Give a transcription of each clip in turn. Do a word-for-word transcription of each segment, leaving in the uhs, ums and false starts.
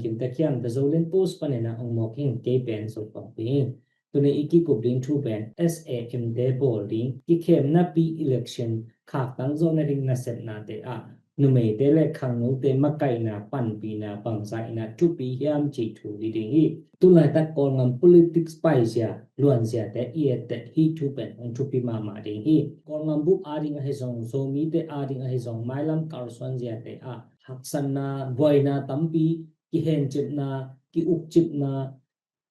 Kim Takiam, The Zoland Post panin ah hong mawk hi ing. Kei pen Zo Pang Pi hi ing. Tuni i kikup ding thu pen S A M te bawl ding kikhemnapi election khaktan zawh nading nasepnate ah numeite le khangnote makaihna, panpihna bangzah in ah thupi hiam cih thu hi ding hi. Tulaitak Kawlgam politics paizia luanziate i etteh hih thu pen hong thupi mahmah ding hi. Kawlgam bup ading ahi zong, Zomite ading ahi zong, mailam kalsuanziate ah haksatna, buaina tampi, kihencipna, kiukcipna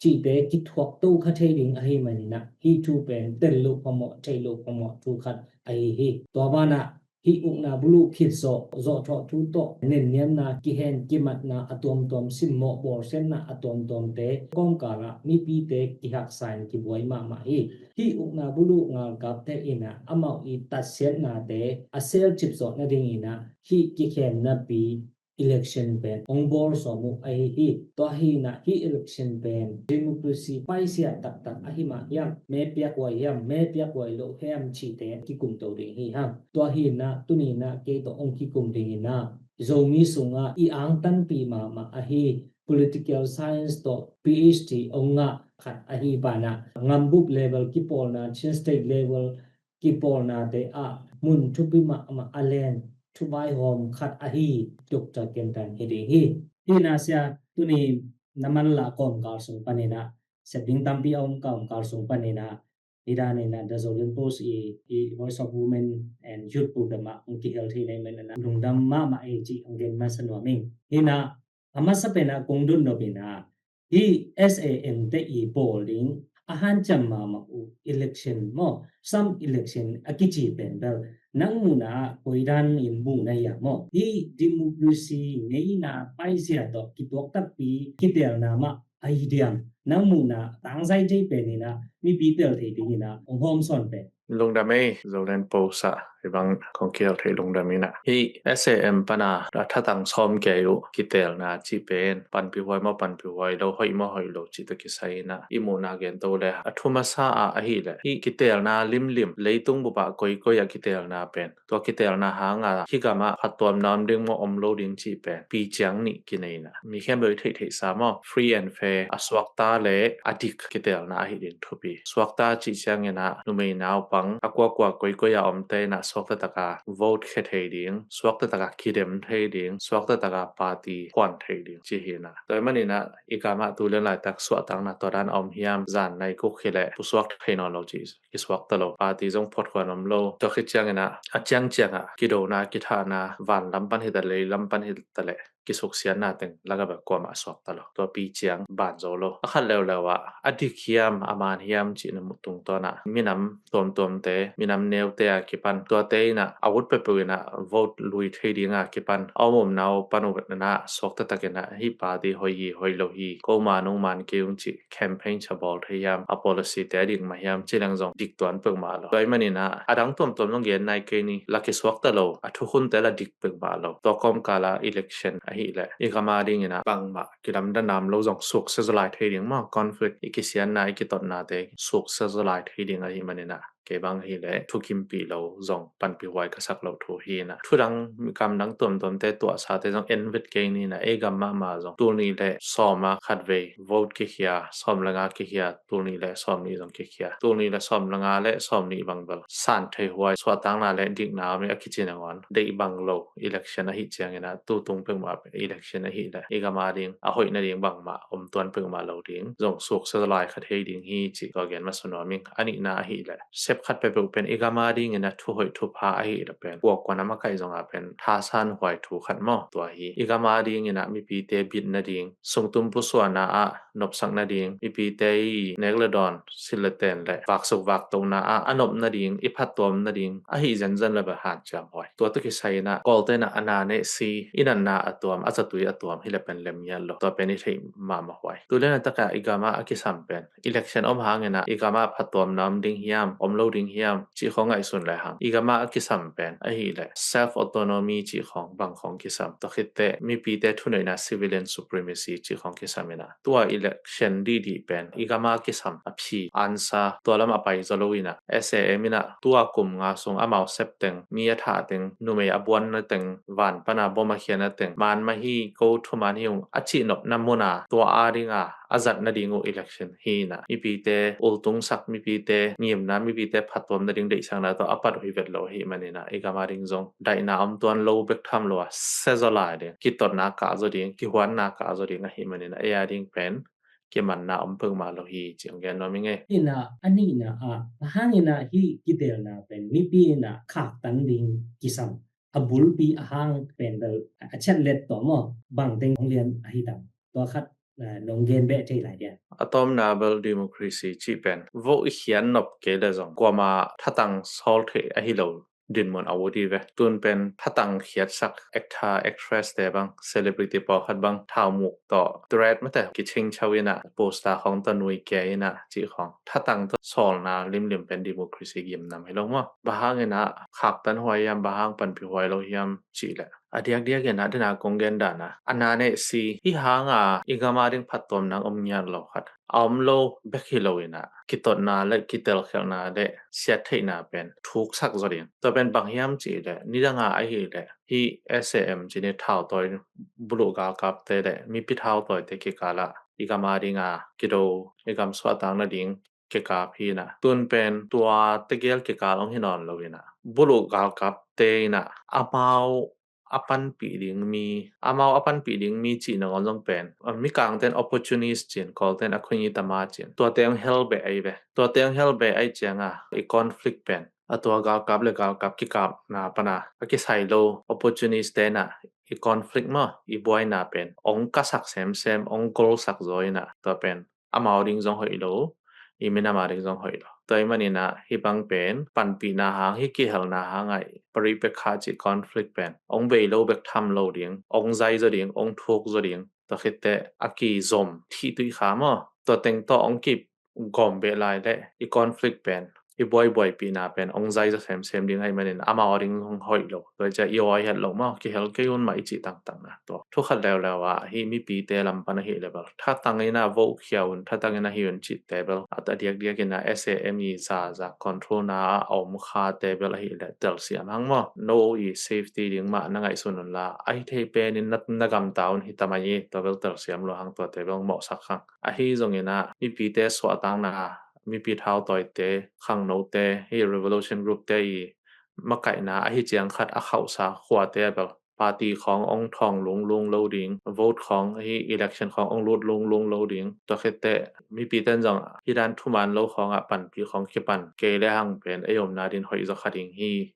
cihte kithuakto kha thei ding ahih manin ah hih thu pen tel loh phamawh, thei loh phamawh thu khat ahi hi. Tua banah hih ukna buluh khit zawh, zawhthawh thu tawh nenniamna, kihen kimatna a tuamtuam, simmawh bawlsiatna a tuamtuamte kawmkalah mipite kihaksa in kibuai mahmah hi. Hih ukna buluh ngalkapte in ah amau i tatsiatnate a selcip zawh nadingin ah hih kikhemnapi election pen hong bawl sawm uh ahi hi. Tua hi in ah hih election pen democracy paizia taktak ahi mah hiam, me piakhuai hiam, me piakhuai lo hiam cihte kikumto ding hi hang. Tua hi in ah tuni in ah kei tawh hong kikum ding in ah Zomi sungah i angtanpih mahmah ahi political science tawh P H D hong ngah khat ahi banah gambup level kipawlna, Chin State level kipawlnate ah mun thupi mahmah a len thuvaihawm khat ahi Doctor Ken Tan hi ding hi. Hi in ah sia, tuni na manlah kawmkal sung panin ah sep ding tampi a om kawmkal sung panin ah, hi danin ah The Zoland Post i, i Voice of Women and Youth Program ah hong kihel thei na hih manin ah lungdam mahmah ei cih hong gen masa nuam ing. Hi in ah a masa pen ah kong dot nop in ah hih S A M te i bawl ding a hanciam mahmah uh election maw, some election a kici pen bel nang muhna ah koi dan in muh na hiam maw? Hih democracy ngeina paizia tawh kituak takpi kitelna mah ahi diam? Nang muhna tangzai thei pen in ah mipi tel thei ding in ah hong hawmsawn pen. Lungdam ei, Zoland Post ah hih bang kong kihel thei lungdam in ah. Hih S A M pan a thatang sawm kei uh kitelna cih pen panpihhuai maw, panpihhuai lo, hoih maw, hoih lo cih tawh kisai in ah i muhna gen to le a thu masa ah ahih leh hih kitelna limlim, leitung bup ah koikoi ah kitelna pen, tua kitelna hang a hih gam ah phattuamna om ding maw, om lo ding cih pen pi ciang nih kinei in ah mi khempeuh i theihtheihsa maw, free and fair, a suakta le a dik kitelna ahi ding thupi. Suakta cih ciangin ah numei naupang a kuakua koikoi a omte in ah suakta taka vote khia thei ding, suakta taka kidem thei ding, suakta taka party phuan thei ding cih hi in ah. Tua ahih manin ah i gam ah tu lian laitak suahtakna tua dan a om hiam, zan nai kuk hi leh pusuak thei nawn lo cih kisuakta lo, party zong phuat khuan om lo. Tua khit ciangin ah a ciangciang ah kidona, kithahna, vanlam pan hi ta leh, leilam pan hi ta leh kisuksiatna teng lak ah bel kuamah a suakta lo. Tua pi ciang ban zo lo. A khat leuleu ah a dik hiam, a man hiam cih na muh tungtawn ah minam tuamtuamte, minam neute a kipan, tuate in ah a ut peuhpeuh in ah vote lui thei ding a kipan, a om omna uh pan uh in ah suakta takin ah hih party hoih hi, hoih lo hi, ko man ung, man kei ung cih campaign sa bawl thei hiam, a policy te a dik mah hiam cih leng zong dik tuan peuhmah lo. Tua ahih manin ah a dang tuamtuam zong gen nai kei ni, la kisuakta lo, a thukhunte la dik peuhmah lo. Tua kawmkal ah election ahih leh i gam a dingin ah bangmah kilamdang nam lo zong suksia zalai thei ding maw, conflict, i kisiatna, i kitotnate suksia zalai thei ding ahih manin ah kei bang ahih leh thukimpih lo zong panpihhuai ka sak loh thu hi in ah. Thu dang, kam dang tuamtuamte tuahsate zong en vet kei ni in ah, ei gam mahmah zong tul nih le sawm ah khatvei vote kikhia, sawm le nga kikhia, tul nih le sawm nih zong kikhia. Tul nih le sawm le nga le sawm nih bang bel san thei huai, suahtakna le dikna om i a kici nangawn deih bang lo election ahih ciangin ah, tu tung peuhmah election ahih leh i gam a ding a hoih nading bangmah om tuan peuhmah lo ding, zong suksia zalai kha thei ding hi cih tua gen masa nuam ing. A nihna ahih leh sep khat peuhpeuh pen i gam a dingin ah thuhoih thupha ahih leh pen kuakuan a makaih zong ah pen thasan huai thu khat maw. Tua hi i gam a dingin ah mipite bit nading, sungtum pusuahna ah nopsak nading, mipite i nek le dawn, silh le ten le vaksuk vaktohna ah a nop nading, i phattuam nading ahi zenzen le bel hanciam huai. Tua tawh kisai in ah Kawlte in ah a na neh si, i natna a tuam, a zatui a tuam hi leh pen lem ngiat lo. Tua pen i theih mahmah huai. Tu lian laitak ah i gam ah a kisam pen election om hangin ah i gam ah phattuamna om ding hiam, om lo ding hiam cih khawng ngaihsun le hang, i gam ah a kisam pen ahih leh self autonomy cih khawng, bang khawng kisam, tua khit teh mipite thuneihna, civilian supremacy cih khawng kisam in ah, tua i election dihdih pen i gama kisam a phi ansa tua lam a pai zaw lo inah, S A M inah tua kum nga sung amau sep teng, mi a thah teng, numei a buanna teng, van pana bom a khiana teng, man mah hi, ko thuman hi ung a cihnopna muna tua a dinga a zat nading uh election hi inah, mipite ultungsak, mipite ngimna, mipite phattuam nading deihsakna tawh a pat uh hi vet lo ahih maninah, i gam a ding zong daihna om tuan lo bek tham lo a, sia zaw lai ding, kitotna kah zaw ding, kihuanna kah zaw ding ahih maninah, ei a ding pen kimanna om peuhmah lo hi ci hong gen nuam ing ei. Inah a nihna ah, a hang inah hih kitelna pen mipi inah khaktan ding kisam a bulpi a hang pen bel a chat let tawh maw, bang teng hong lian ahi tam? Tua khat, eh, nong gen beh thei lai dia. A tawmna bel democracy cih pen vote i khian nop kei le zong kuama thatang sawl theih ahi lo dinmun a ut hi ve. Tun pen thatang khiatsak actor, actress te bang, celebrity pawlkhat bang thaumuk tawh threat mate kicing chau inah, poster khawng tawh nui kia inah cih khawng, thatang tawh sawlna limlim pen democracy gimnam hi lo maw? Bang hang inah khaktan huai hiam, bang hang panpih huai lo hiam cih leh, a diakdiak inah dena kong gen dana, a na neh si, hih hanga i gam a ding phattuamna om ngiat lo khat a om lo bek hi lo inah, kitotna le kitelkhialhna le siattheihna pen thuksak zaw ding. Tua pen bang hiam cih leh, nidanga ahih leh hih S A M cih ni thautawi buluh galkapte le mipi thautawite kikalah i gam a dinga kido, i gam suahtak nading kikap hi inah, tun pen tua tegel kikal hong hi nawn lo inah, buluh galkapte inah amau a panpih ding mi, amau a panpih ding mi cih nangawn zong pen, a, Mikangten opportunist cin, Kawlten a khunyi tama cin, tuate hong hel beh ahi ve. Tuate hong hel beh ahi cianga i conflict pen, a tua galkap le galkap kikapna pana a kisai lo opportunist te inah i conflict maw, i buaina pen hong kasak semsem, hong golsak zaw inah, tua pen amau ding zong hoih lo, i minam a ding zong hoih lo. Tua ahih maninah hih bang pen panpihna hang, hih kihelna hang ah i paripekha cih conflict pen hong bei lo bek tham lo ding, hong zai zaw ding, hong thuk zaw ding. Tua khitteh a kizom thih tuih kha maw, tua teng tawh hong kigawm beh lai leh i conflict pen, i buaibuaipihna pen hong zai zaw semsem ding ahih manin amau a ding hong hoih lo. Tua hi ciah i awi het lo maw, kihel kei un mah i cih tangtangna. Tua thu khat leuleu ah hih mipite lam pan ahih leh bel, thatang inah vote khia un, thatang inah hi un cihte bel, a diakdiak inah S A M i zaza controlna a om khate bel ahih leh telsiam hang maw. No i safety ding mah na ngaihsun unla, ahi thei penin na, na gamta un hi ta mai hi. Tua bel telsiam lua hang, tuate bel mawhsak hang. Ahi zonginah mipite suahtakna, mipi thautawite, khangnote, hih revolution group te i makaihna ahi ciang khat a khauhsa khuate a bel, party khawng hong thawng lunglung lo ding, vote khawng, hih election khawng hong lut lunglung lo ding. Tua khitteh mipite in zong hih dan thuman lo khawngah panpih khawng kipan kei le hang pen ei omna din hoih zaw kha ding hi.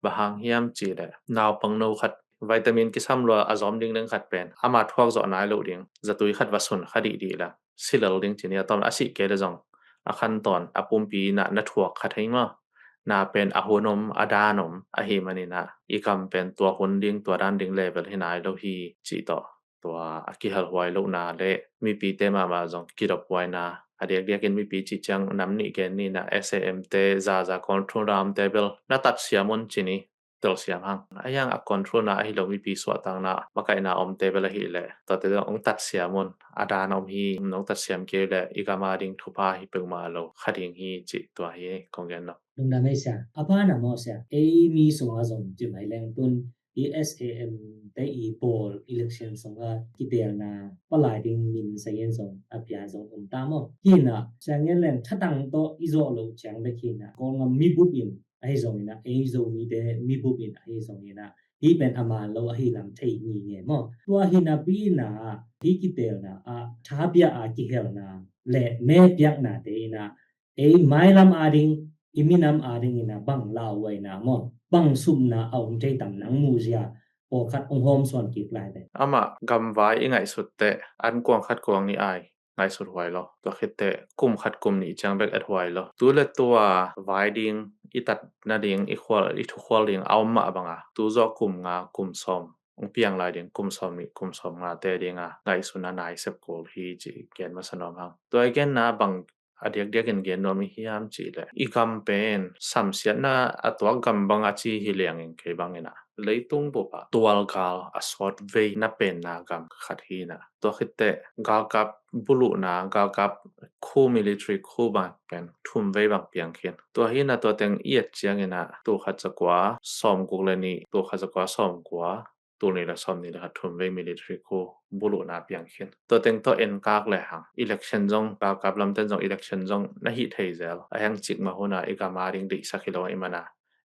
Bang hang hiam cih leh, naupangno khat vitamin kisam lua a zawm dingding khat pen ama thuak zawh nai loh ding, zatui khat va sun kha dihdih la, si lel ding ci ni. A tawm a sih kei le zong a khantawn, a pumpi inah na thuak kha thei maw. Na pen a hun om, a dan om ahih maninah i gam pen tua hun ding, tua dan ding level hi nai lo hi cih tawh, tua a kihelhuai lohna le mipite mahmah zong kidophuaina, a diakdiakin mipi cih ciang nam nih gen ni inah, S A M te zaza controlna omte bel na tatsiam un ci ni, telsiam hang. A hiang a controlna ahi lo mipi suahtakna makaihna omte bel ahih leh, tuate zong hong tatsiam un, a dan om hi, nong tatsiam kei leh i gam a ding thupha hi peuhmah lo kha ding hi cih tua hi kong gen lo. Lungdam ei sia. A pana maw sia, ei mi sungah zong ci mai leng tun i S A M te i bawl election sungah kitelna palai ding min sa in zong a pia zong om ta maw. Hi inah, sia ngen leng thatang tawh i zawh loh ciang bek hi inah, Kawlgam mibup in ahi zonginah, ei Zomite mibup in ahi zonginah, hih pen a man lo ahi lam thei ngitnget maw. Tua hi napi inah, hih kitelna ah tha pia a kihelna le me piaknate inah, ei mailam a ding, i minam a ding inah bang lauhuaina maw, bang supna a om thei tam, nang muhzia pawlkhat hong hawmsawn kik lai ve. Amah gamvai i ngaihsut teh an kuang khat kuang nih ai ngaihsut huai lo. Tua khitteh kum khat kum nih ciang bek et huai lo. Tu le tua vai ding, i tat nading, i khual, i thukhual ding a om mah banga, tu zawh kum nga, kum sawm hong piang lai ding, kum sawm nih, kum sawm ngate dinga ngaihsun a nai sep kul hi ci gen masa nuam hang. Tua i genna bang a diakdiakin gen nuam i hiam cih leh, i gam pen samsiatna a tuak gam bang a ci hi liangin kei bangin ah, leitung bup ah tualgal a sawt vei na penna gam khat hi na. Tua khit teh galkap buluhna, galkap khu, military khu bang pen thum vei bang piang khin. Tua hi na, tua teng i et ciangin ah tul khat za kua sawmguk le nih, tul khat za kua sawmkua, tul nih le sawmnih le khat, thum vei military khu buluhna piang khin. Tua teng tawh enkak le hang election zong, galkap lamten zong election zong na hih thei zel. A hang cikmah hun ah i gam a ding deihsak hi lo ahih man a,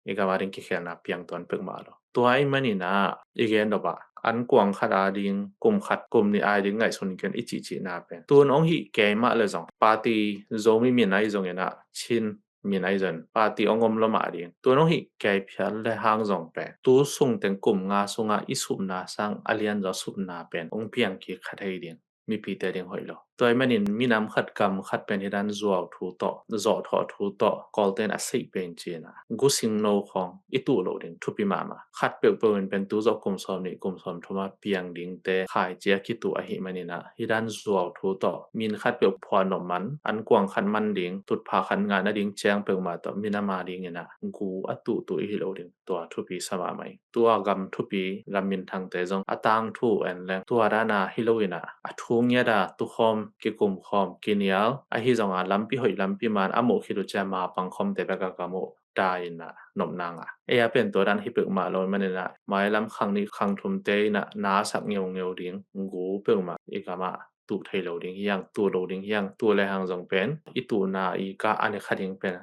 i gam a ding kikhelna piang tuan peuhmah lo. Tua ahih manin ah i gen dop ah, an kuang khat a ding kum khat, kum nih a ding ngaihsun ken i cihcihna pen tun hong hih kei mah le zong, party Zomi min ahi zongin ah, Chin min ahi zong, party hong om lo mah ding. Tun hong hih kei phial le hang zong pen tu sung teng, kum nga sungah i supna sang a lianzaw supna pen hong piang kik kha thei ding, mipite ding hoih lo. Tua ahih manin minam khat, gam khat pen hih dan zuau thu tawh, zawhthawh thu tawh, Kawlten a seih pen cihna, gu singno khawng i tuh loh ding thupi mahmah. Khat peuhpeuh in pen tu zawh kum sawmnih, kum sawmthum a piang dingte khaici a kituh ahih manin ah, hih dan zuau thu tawh min khat peuh phuah nop man, an kuang khat man ding, tutphah khat ngah nading ciang peuhmah tawh minam a dingin ah gu a tuhtuh i hi lo ding, tua thupi sa mahmah ing. Tua gam thupi, gam minthangte zong a tangthu en leng, tua dan a hi loin ah, a thu ngiat a tukhawm, kikumkhawm, kinial, ahi zong a lampi hoih, lampi man a muh khit uh ciang mapang khawmte bek a gam uh dai in ah nopna ngah. Ei a pen tua dan hi peuhmah lo ahih manin ah, mailam khang nih khang thumte in ah na a sak ngeungeu ding gu peuhmah i gam ah tuh thei lo ding hi hang, tuh lo ding hi hang. Tuh le hang zong pen i tuhna i gah a ni kha ding pen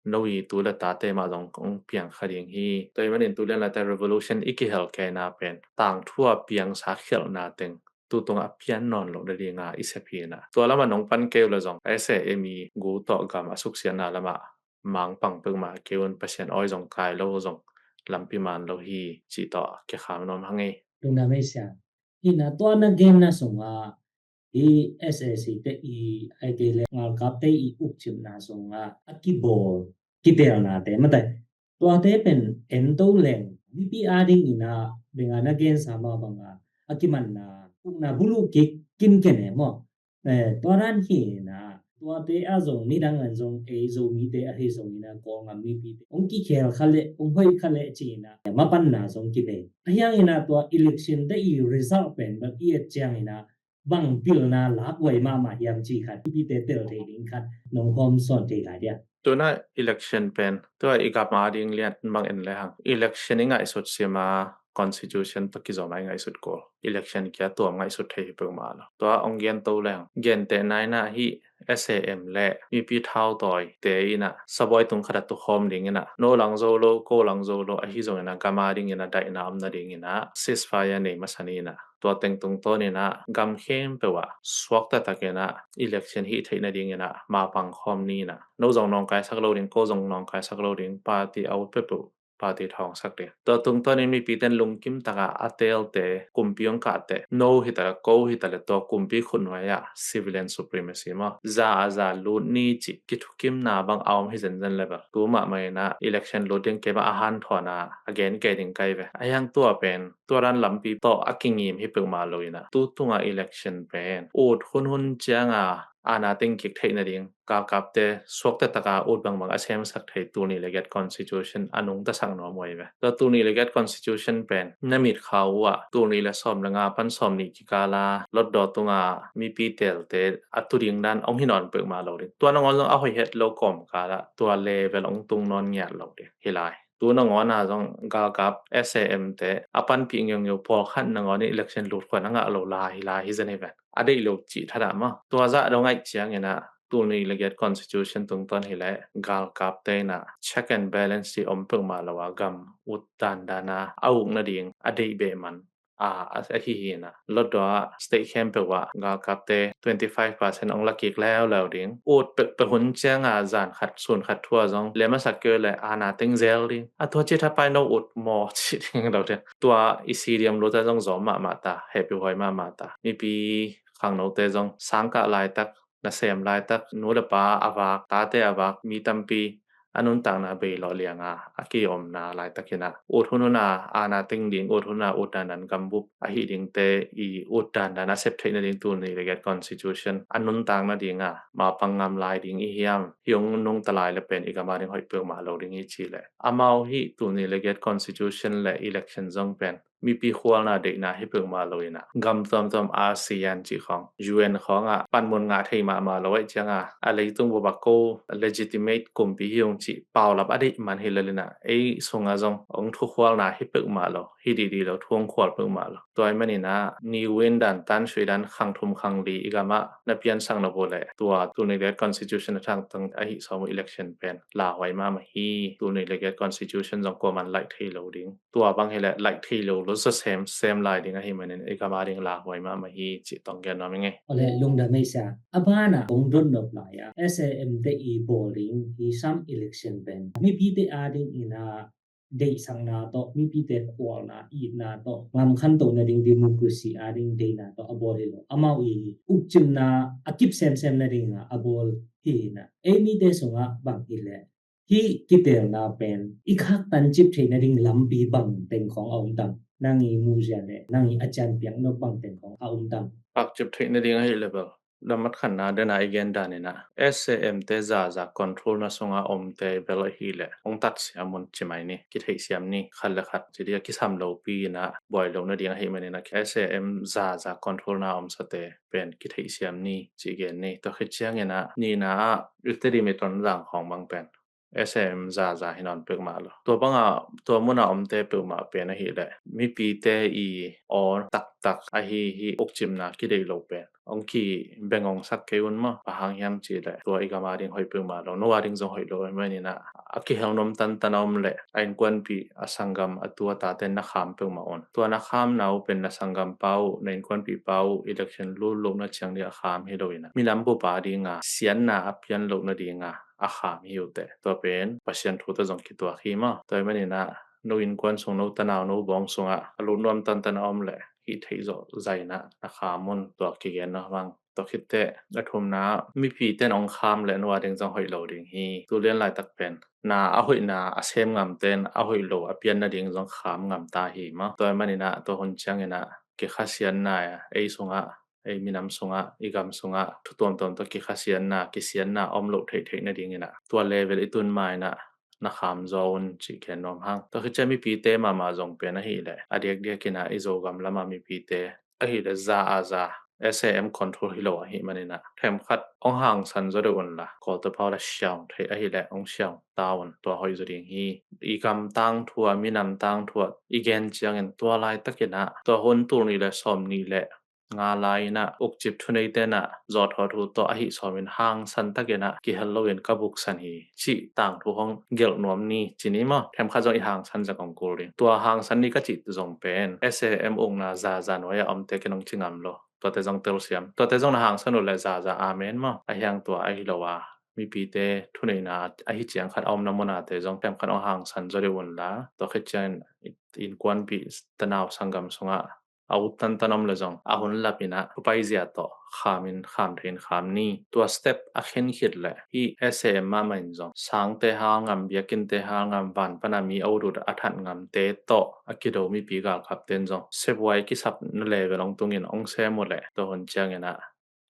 no i tu le tate mah zong hong piang kha ding hi. Tua ahih manin tu lian laite revolution i kihel keina pen tangthu a piangsa khialhna teng tu tungah a pian nawn loh nading a i sep hi na. Tua lamah nong pan kei uh le zong, S A M i gu tawh gam a suksiatna lamah mangpang peuhmah kei un, Pasian awi zong kai lo, zong lampi man lo hi cih tawh kikham nuam hang ei. Lungdam ei sia. Hi na, tua na genna sungah hi S A C te i, ai kei le galkapte i ukcipna sungah a kibawl kitelnate matai, tuate pen en to leng, mipi a dingin ah bang a na gensa mah bang a, a kimanna, ukna buluh kik kim ken e maw. Eh, tua dan hi na, tuate a zong midang an zong ei Zomite ahi zongin ah, Kawlgam mipite hong kikhel kha leh, hong hoih kha leh ci-in ah mapanna zong kinei. A hiangin ah tua election te i result pen bang i et ciangin ah bang pilna lakhuai mahmah hiam cih khat, mipite tel thei ding khat nong hawm sawn thei lai dia. Tuna election pen tua i gam a ding lian bang en le hang, election i ngaihsut sim a, constitution tawh kizom a i ngaihsut kul. Election kia tuam ngaihsut thei hi peuhmah lo. Tua hong gen to leng, gentehna in ah hih S A M le mipi thautawite in ah sabuai tung khat a tukhawm dingin ah, no lang zo lo, ko lang zo lo, ahi zongin ah gam a dingin ah daihna om nadingin ah ceasefire nei masa ni in ah, tua teng tungtawnin ah gam khempeuh ah suakta takin ah election hih theih nadingin ah mapang khawm ni in ah, no zong nawngkaisak lo ding, ko zong nawngkaisak lo ding, party a ut peuhpeuh party thawngsak ding. Tua tungtawnin mipiten lungkim taka a teelte, kumpi hong kahte, no hi taka, ko hi ta le, tua kumpi khutnuai ah civilian supremacy maw, za a za lut ni cih kithukimna bang a om hi zenzen le bel, tu mahmah in ah election lut ding keimah a hanthawn a, a gen kei ding kai ve. A hiang tua pen tua dan lampi tawh a kingim hi peuhmah lo in ah, tu tunga election pen ut hunhun cianga aana teng kik theih nading, galkapte suakta taka ut bangbang a semsak thei tul nih le giat constitution a nungtasak nuam uh ahi ve. Tua tul nih le giat constitution pen na mitkha uh ah tul nih le sawm le nga pan sawm nih kikala Hlutdaw tunga mipi teelte a tu ding dan hong hi nawn peuhmah lo ding. Tua nangawn zong a hoih het lo kawmkal ah tua level hong tung nawn ngiat lo ding hi lai. Tu nangawn a zong galkap S A M te a panpih ngeungeu pawlkhat nangawn in election lut khuan a ngah lo lai hi lai hi zen hi ven. A deih lo cih thadah maw. Tua zah dong aih ciangin ah tul nih le giat constitution tungtawn hi leh galkapte in ah check and balance cih om peuhmah lo a gam ut dandan a a uk nading a deih beh man a, a, ahi hi in ah, Hlutdaw ah state khempeuh ah galkapte twenty five percent hong la kik leuleu ding. Ut peuhpeuh hun cianga zan khat sun khat thu ah zong lem a sak kei uh leh aana teng zel ding. A tua cih thapai no ut maw cih ding lo ding. Tua i C D M lo te zong zawm mahmah ta, hehpih huai mahmah ta. Mipi khangnote zong sangkah laitak, nasem laitak, nu le pa a vak, tate a vak, mi tampi a nuntakna bei lawh lianga a kiomna laitakin ah, ut hun hun a aana teng ding, ut hun a ut dandan gambup ahi dingte i ut dandan a sep theih nading tul nih le giat constitution a nuntak nadinga mapang ngam lai ding i hiam? Hih hong nungta lai le pen i gam ading hoih peuhmah lo ding hi ci leh, amau hih tul nih le giat constitution le election zong pen mipi khualna deihna hi peuhmah lo in ah, gam tuamtuam, ASEAN cih khawng, U N khawngah panmun ngah thei mahmah lo ahih cianga, a leitung bup a ko legitimate kumpi hi ung cih paulap a deih man hi lel in ah, ei sungah zong hong thukhualna hi peuhmah lo, hi dihdih lo, thu hong khual peuhmah lo. Tua ahih manin ah, ni win dan tan sui dan khang thum khang li i gamah na piansak nop uh leh, tua tul nih le giat constitution a thangtang ahi sawm uh election pen lauhuai mahmah hi. Tul nih le giat constitution zong kuaman laih thei lo ding. Tua bang hileh laih thei lo lo sa semsem lai ding ahih manin i gam ading lauhuai mahmah hi cih tong gen nuam ing ei. Ole, lungdam ei sia. A banah hong dot nop lai-a S A M te i bawl ding hi sam election pen mipite ading in ah deihsakna tawh, mipite khualna, itna tawh, ngam khantoh nading democracy ading deihna tawh a bawl hi lo. Amau i ukcimna a kip semsem nading in ah a bawl hi in ah, ei mite sungah bang hileh hih kiteelna pen i khaktan cip theih nading lampi bang teng khawng a om tam? Nang i muhzia le nang i a cianpiak nop bang teng khawng a om tam? Khak cip theih nading ahih leh bel, lam a khatna dena i gen dan in ah, S A M te zaza controlna sunga omte bel ahih leh hong tatsiam un ci mai ni, kitheihsiam ni, khat le khat ci dih a kisam lopi in ah buai loh nading ahih manin ah, S A M zaza controlna omsate pen kitheihsiam ni ci gen ni. Tua khit ciangin ah, nihna ah i Tedim i Tonzang khawng bang pen S A M zaza hi nawn peuhmah lo. Tua banga, tua muna omte peuhmah pen ahih leh mipite i aw taktak ahi hih ukcimna kideih lo pen hong kibengongsak kei un maw. Bang hang hiam cih leh, tua i gam ading hoih peuhmah lo, no ading zong hoih lo ahih manin ah, a kihel nuam tantan a om leh a innkuanpih, a sanggam, a tu a tate na kham peuhmah un. Tua na khamna uh pen na sanggampa uh, na innkuanpihpa uh election lut lohna ciang ding a kham hi lo in ah, minam bup adinga siatna a pian loh nadinga a kham hi uh teh. Tua pen Pasian thu tawh zong kituak hi maw. Tua ahih manin ah, no innkuan sung, no tanau, no bawng sungah a lut nuam tantan a om leh hih theih zawh zaina na kham un, tua kigen nuam hang. Tua khit teh a thumna, mipite in hong kham leh no ading zong hoih lo ding hi. Tu lian laitak pen na a hoihna a sem ngamte in a hoih lo a pian nading zong kham ngam ta hi maw. Tua ahih manin ah, tua hun ciangin ah kikhasiatna ei sungah, ei minam sungah, i gam sungah thu tuamtuam tawh kikhasiatna, kisiatna om loh theihtheih nadingin ah, tua level i tun ma in ah na kham zaw un cih gen nuam hang. Tua khit ciang mipite mahmah zong pen ahih leh a diakdiakin ah i Zogam lama mipite ahih leh za a za S A M control hi lo ahih manin ah, themkhat hong hangsan zaw deuh unla, Kawlte pau la siaung theih ahih leh hong siaung ta un, tua hoih zaw ding hi. I gam tangthu ah, minam tangthu ah i gen ciangin, tua laitakin ah, tua hun tul nih le sawm nih le nga lai in ah ukcip thuneite in ah zawhthawh thu tawh ahi sawmin hangsan takin ah kihel loin ka buksan hi cih tangthu hong gelh nuam ni ci ni maw. Themkhat zong i hangsan zak hong kul ding. Tua hangsan ni ka cih zong pen S A M ukna zaza nuai-ah omte kin hong ci ngam lo. Tuate zong telsiam. Tuate zong na hangsan uh leh zaza amen maw. A hiang tua ahi lo a, mipite thuneihna ahi ciang khat a omna munate zong themkhat hong hangsan zaw deuh unla, tua khit ciangin innkuanpih, tanau, sanggam sungah a ut tantan om leh zong a hun lapin ah thupaizia tawh khamin, kham theiin kham ni. Tua step a khen khit leh hih S A M mahmah in zong sangte hal ngam, biakinnte hal ngam, van pana mi a ut ut a that ngamte tawh a kido mipi galkapte in zong sebuai kisapna level hong tungin hong sem uh leh, tua hun ciangin ah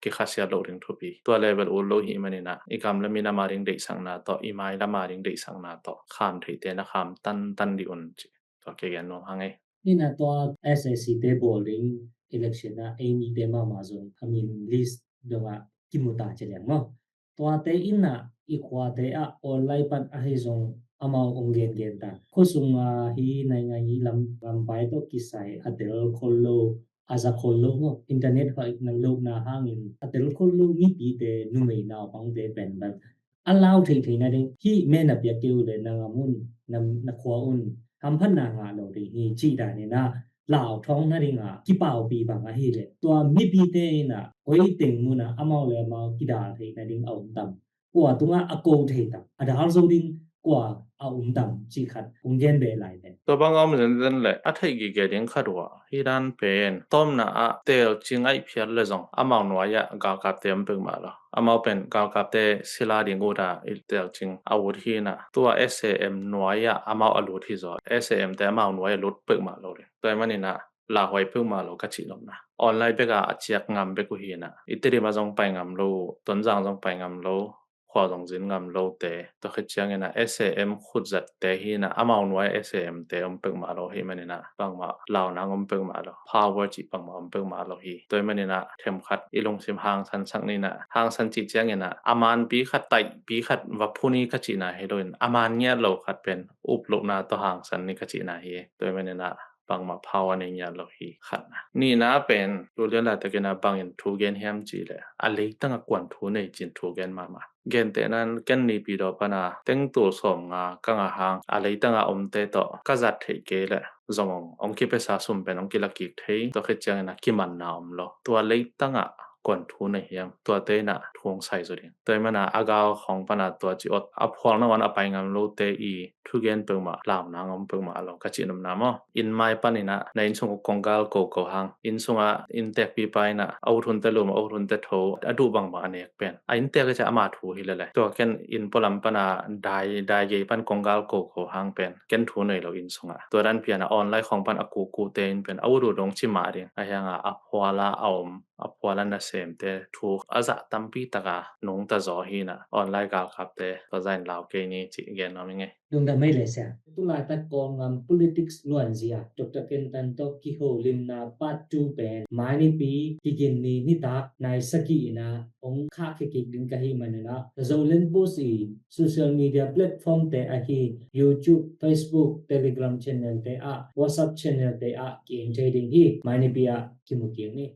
kikhasiat loh ding thupi. Tua level ut lo hih manin ah, i gam le minam ading deihsakna tawh, i mailam ading deihsakna tawh kham theite na kham tantan dih un ci. Tua kigen nuam hang ei. Ina tua S A C te bawl ding election ah ei mite mahmah zong a min list dongah kimu ta ci leng maw. Tuate in ah i khuate ah online pan ahi zong amau hong gengen ta. Khuasung ah hi, naingngan hi, lam, lampai tawh kisai a tel khol lo, a za khol lo maw. Internet hoih na lohna hangin a tel khol lo mipite, numei naupangte pen bel a lau theihtheih nading, hih men a piak kei uh leh na gam un, na, na khua un hamphatna ngah lo ding hi cih danin ah lau thawng nading ah kipaupi bang ahih leh, tua mipite in ah koi teng mun ah amau le amau kidal theih nading a om tam? Kua tungah a ko thei tam? A dal zo ding kua a um dam cih khat hong gen beh lai teh. Tua bang a om zenzen le a theih gige ding khat uh ah, hih dan pen tawmna ah telcing aih phiat le zong amau nuai ah galkapte om peuhmah lo. Amau pen galkapte sila ding ut a i telcing a ut hi in ah, tua S A M nuai ah amau a lut hi zaw, S A M te amau nuai a lut peuhmah lo ding. Tua ahih manin ah lauhuai peuhmah lo ka cih nopna. Online bek a a ciak ngam bek uh hi in ah, i Tedim ah zong pai ngam lo, Tonzang zong pai ngam lo, khua zong zin ngam lote, tua khit ciangin ah S A M khutzatte hi in ah, amau nuai S A M te om peuhmah lo hi manin ah bangmah launa om peuhmah lo, power cih bangmah om peuhmah lo hi. Tua ahih manin ah themkhat i lungsim hangsan sak ni in ah, hangsan cih ciangin ah a manpi khat, taihpi khat va phu ni ka cihna hi lo in, a man ngiat lo khat pen up lohna tawh hangsan ni ka cihna hi. Tua ahih manin ah bangmah phau a nei ngiat lo hi, khatna. Nihna pen tu lian laitakin ah bangin thu gen hiam cih leh, a leitang ah kuan thu nei cin thu gen mahmah. Gentehna in ken Naypyidaw pan a tengtul sawmnga ka ngah hang, a leitang ah omte tawh ka zat theih kei leh zong hong, hong kipiasa sum pen hong kila kik thei, tua khit ciangin ah kimanna om lo. Tua leitang ah kuan thu nei hiam, tuate in ah thu hong sai zaw ding. Tua ahih manin ah a gal khawng pan a tua ci awt a phual nangawn a pai ngam lote i thugen peuhmah, launa om peuhmah lo ka cih nopna maw. Inn mai panin ah na inn sung uh konggal koko hang, inn sungah inntekpipa in ah a ut hunte lum, a ut hunte tho, a duh bangbang a nek pen a inntek i ciah ama thu hi lele. Tua ken inn pualam pan a dai, dai gei pan konggal koko hang pen ken thu nei lo inn sungah. Tua dan pian a online khawng pan a kukute in pen a ut uh dong ci mah ding. A hiang a a phual a a om, a phual a nasemte thu a zah tampi tak a nungta zaw hi in ah, online galkapte tua zah in lau kei ni cih gen nuam ing ei. Lungdam ei le sia. Tulaitak Kawlgam politics nuanzia Doctor Ken Tan tawh kiholimna part two pen Mainipi Kiginni nitak nai sagih in ah hong khahkhia kik ding ka hih manin ah, Zoland Post i social media platform te ahi YouTube, Facebook, Telegram channel te ah, WhatsApp channel te ah ki-en thei ding hi. Mainipi ah kimu kik ni.